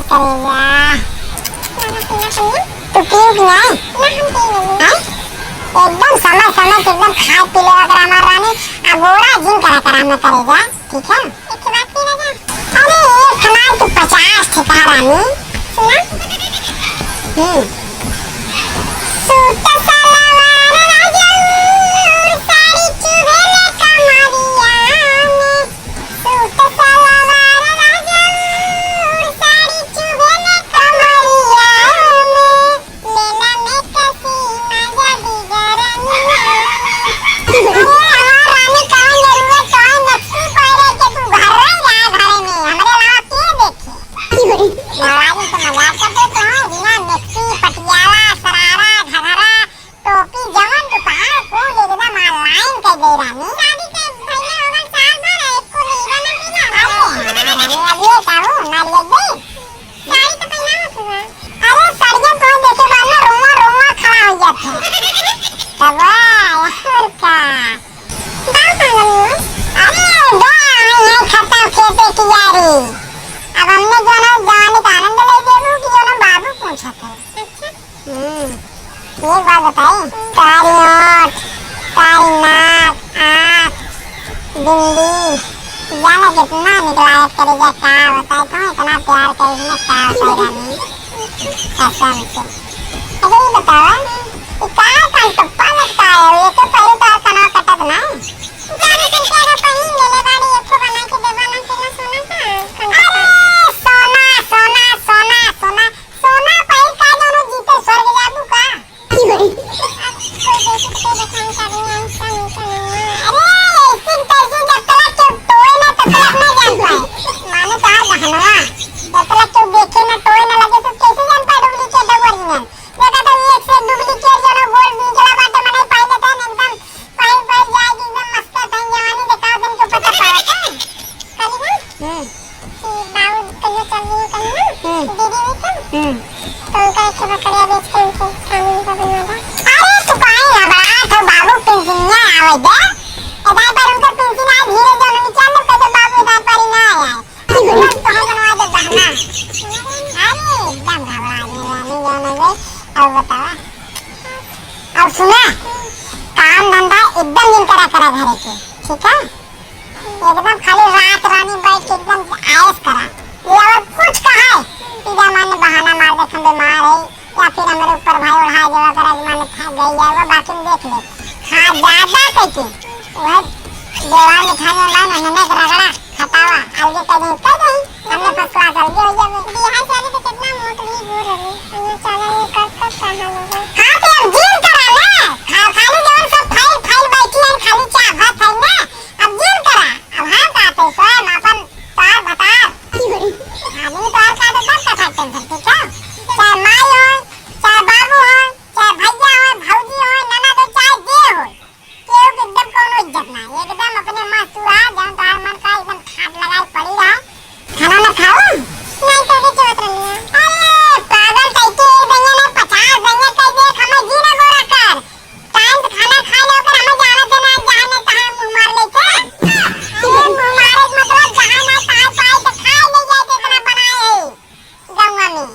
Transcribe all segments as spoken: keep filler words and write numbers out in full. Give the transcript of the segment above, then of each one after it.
करेजा। तू पीऊ कि नाहीं? हैं? एकदम समय समय से एकदम खाए पी लेवा करा हमार रानी, आ गोड़ा जिन करा करा हमें करेजा, ठीक है? एक ठे बात कही राजा। अरे एक हमार तू पचास ठे कहा रानी। सुना? हम्म। सूट सलवार राजा, साड़ी चुभेले कमरिया में। सूट सलवार राजा, साड़ी चुभेले कमरिया में। लेला में कसी मजा दी गरमिया में। अरे हमार रानी, कौन जरूरत, कौन नक्सी पहरे के तू घर रह जा घरे में, हमरे अलावा के देखे? नवराजी से मजाक कर देते हैं, बिना नक्सी, पटियाला, सरारा, घघरा, टोपी, जवन दुकान कुल एकदम online कर दे रानी। शादी के भइले होगन साल भर, एको हीरा ना मिला। अरे, अरे, अरे, अब ये कहूँ, ना ले दे। साड़ी तो पहनावत हुआ। अरे, सड़िया तो देखे बाद ना रोआ, रोआ खड़ा हो जात है। तब और का? बात आ गई। अरे, दो आए हैं खत्म खेते की यारी। अब हमने जो ना जवानी का आनंद ले देबू कि जो ना बाबू पूछत है। अच्छा। हम्म, एक बात बताई, तारी ओठ, तारी नाक, आँख, बिंदी, जाने कितना निकला है करेजा, का बताए तो इतना प्यार करेगी ना, का बताए रानी, कसम से। अच्छा ये बतावा, ये का कान टप्पा लटकाए हो, ये तो पहले तो कनवा कटत ना। जाने तुम क्या का पहिन ले ले बाड़ी, एक ठो बना के देवा ना, के ना सोना का, कान टप्पा। अरे सोना, सोना, सोना, सोना। सोना पहिर का जौनो जीते स्वर्ग जाबू का? अब कोई देखे तो कोई बखान कर रही है, ऐसा नहीं तो नहीं है। अरे, ऐसी तैसी जब तलक केहू टोए ना, तब तलक ना जान पाए। माने तोहार गहनवा, जब तलक केहू देखे ना, टोए ना लगे, तो कैसे जान पाए duplicate है original? देखा तो एक से duplicate जौनो gold निकला बाटे, मनई पाई लेते हैं एकदम पाई पाई जाए कि एकदम मस्त है, जवानी देखाओ, दिन के ऊपर चपावत है। करी ना? हम्म। कि बाबू कहियो चल दिए कहीं ना, हम्म। दीदी भी तो। हम्म। तो उनका एक ठो बकरिया बेच के उनके खाने का बनवा दो। अरे, तू काहे घबरात हो, बाबू पेंशनिया आवे दे। इधर पर उनका पेंशन आए, धीरे जौन निकाल लो, कह दो बाबू इधर पर ही ना आए। तुरंत तोहे बनवा दे गहना। अरे, एकदम घबरा गए, रानी जान गए। अब बतावा। अब सुना, काम धंधा एकदम जिन करा करा घरे के, ठीक है? एकदम खाली रात रानी बैठ के एकदम ऐश करा। ये और कुछ कहा है, सीधा मन बहाना मार दे, हम बीमार है, या फिर हमरे ऊपर भाई ओढ़ा देवा करा, मन थक गई है, वो बाकी में देख ले। हाँ, ज्यादा कह के, वह देवा मिठाई वाला ना, नमक रगड़ा, खटावा, अलगे कह दे, कह दे, हमने first class अलगे हो जावे। बिहार से आवे तो कितना मोट भी गोर रहे, और ये चला ये कब कब कहाँ लोग। हाँ, तो अब जिन करा ना, खा-, खाली जवन सब फाइल, फाइल बैठी है, खाली चाहत है ना, अब जिन करा, अब हम का तो स्वयं अपन तार बतार। आदमी तो और का तो सब कथा टेंशन, ठीक है? चाहे माई हो, चाहे बाबू हो, चाहे भैया हो, भौजी हो, ननद हो, चाहे जे हो, केहू के एकदम कौनो इज्जत ना। एकदम अपने मस्त रहा, जहाँ तोहार मन का एकदम खाट लगाए पड़ी रहा। खाना ना खाओ? नहीं तो के चोट रही है। अरे, पागल टाइप के एक दंगे ना पचास दंगे कह दे, हमें जी ना गोरा कर। टाइम से खाना खा लो, अगर हमें जाना देना है, जहाँ ने तहाँ मुँह मार लेते हैं। अरे, मुँह मारे के मतलब जहाँ ना तहाँ पाए तो खा ले जाए, जितना बनाए है गौवा में।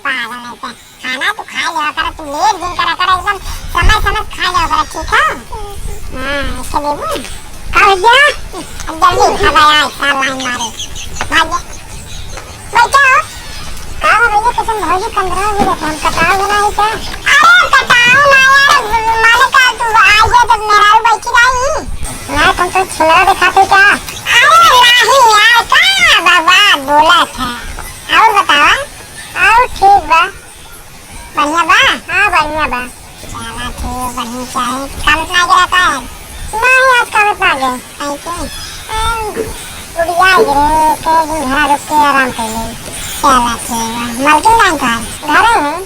पागल है क्या? खाना तू खा लिया कर, तू लेट जिन करा कर, एकदम समय समय खा लिया कर, ठीक है? हाँ, इसके देबू। का हो गया? अब जल्दी खा गया, ऐसा लाइन मारे। भाग जा। बैठो। का हो भैया, कैसन भौजी कंदरा हो गए, हम कटाव बना है क्या? अरे कटाव ना यार, माने का तू आ गया जब मेहरारू बैठी रही। ना तुम तो छिलरा दिखाते क्या? अरे नहीं यार, का बाबा बोला था। और बतावा? और ठीक बा। बढ़िया बा? हाँ बढ़िया बा। चला ठीक, बढ़िया चाहे। काम इतना आगे रहता है? नहीं, आज काम इतना आगे। काहे के? अम, गुड़िया गिरे, के दिन भरा रुक के आराम कर ले। चला ठीक बा। मलकिन कहाँ का? घरे हैं।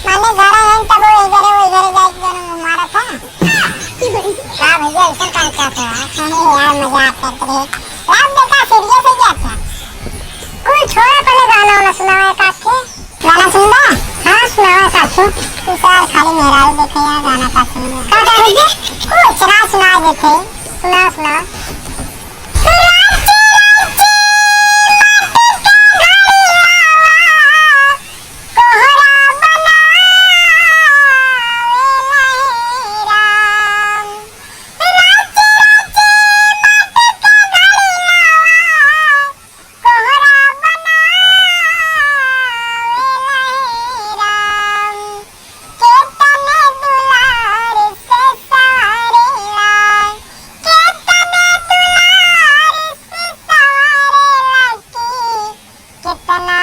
माने घरे हैं, तब वो इधरे, वो इधरे जाए के दोनों मुँह मारा था। का भैया, ऐसा काम क्या था? नहीं यार, मजाक करते रहे। रात देखा, serious हो गया था। कुल छोड़ा, पहले गाना वाना सुनावा एक आध के। गाना सुनबा? हाँ, सुनावा सासू। तू सार खाली मेहरारू देखे यार, गाना का सुनबा? का गाना जी? कुछ ना सुना देते। सुना, सुना।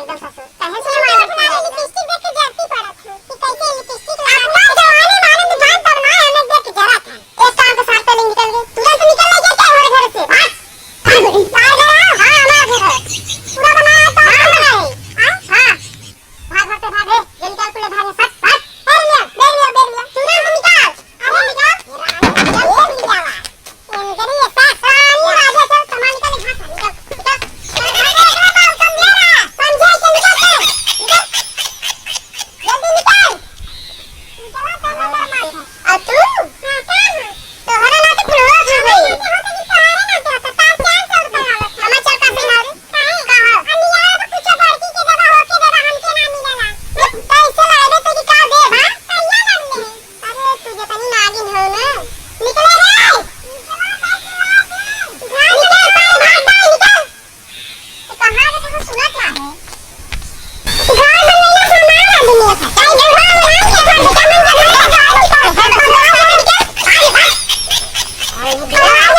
एकदम ससुर। काहे से मारे? अपना लिपस्टिक देख के जरती पड़त है कि कैसे लिपस्टिक लगा के जवानी मारे तो जान तब ना हमें देख के जरत है। एक काम के साथ पहले निकल गए। तुरंत निकल ले गया क्या हमारे घर से? भाग। भाग गई। आ गया? हाँ, हमारे घर। पूरा बनाया तो हम बनाए। हाँ? हाँ। भाग, भाग के भाग, ए, जल्दी चल, तू ले भाग, भाग, भाग। ए, ले, ले, ले, ले। तुरंत निकाल। अरे निकाल। ए, निकाल। इनकरी ऐसा सानी राजा चल, सामान निकाल, निकाल, निकाल, निकाल। समझा के निकाल, निकाल। जल्दी निकाल। निकाल, निकाल, निकाल। आ तू? हाँ, का है? तोहरा ना तो फुलवा खा गई। हमार चल का सिंगारे? काहे? का हो? अनिया तो कुछ बड़की के जगह होके जगह हमके ना मिलेला। कैसे लागे तो कि का देबा? कहिया लगले है? अरे तू जतनी नागिन हो ना। निकले रे! निकल, निकल, निकल, निकल। तो कहाँ के तुझे सुनत ना है? घर में मेरा सामान आ गया था। चाहे घर में मेरा सामान आ गया था, बेटा, मन का घर का गाड़ी का, घर का गाड़ी का। अरे, अरे, अरे, तू एकदम,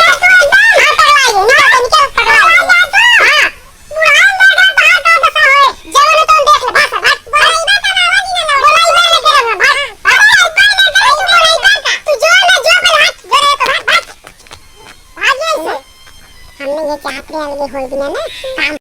हाँ, पगला गई, निकल, निकल, पगला गई। हाँ, बुढ़ान दे घर बाहर का दशा होए, जवन तुम देख ले, बस, बस, बस। बोला, ई बात ना आवाज ना, बोला, ई बात ना, बस, बस। अरे, अरे, अरे, तू जो ना, जो, पहले हाथ जोड़े तो भाग, भाग। भाग यहाँ से। हमने ये चाप ले अलगे होल दिया ना, काम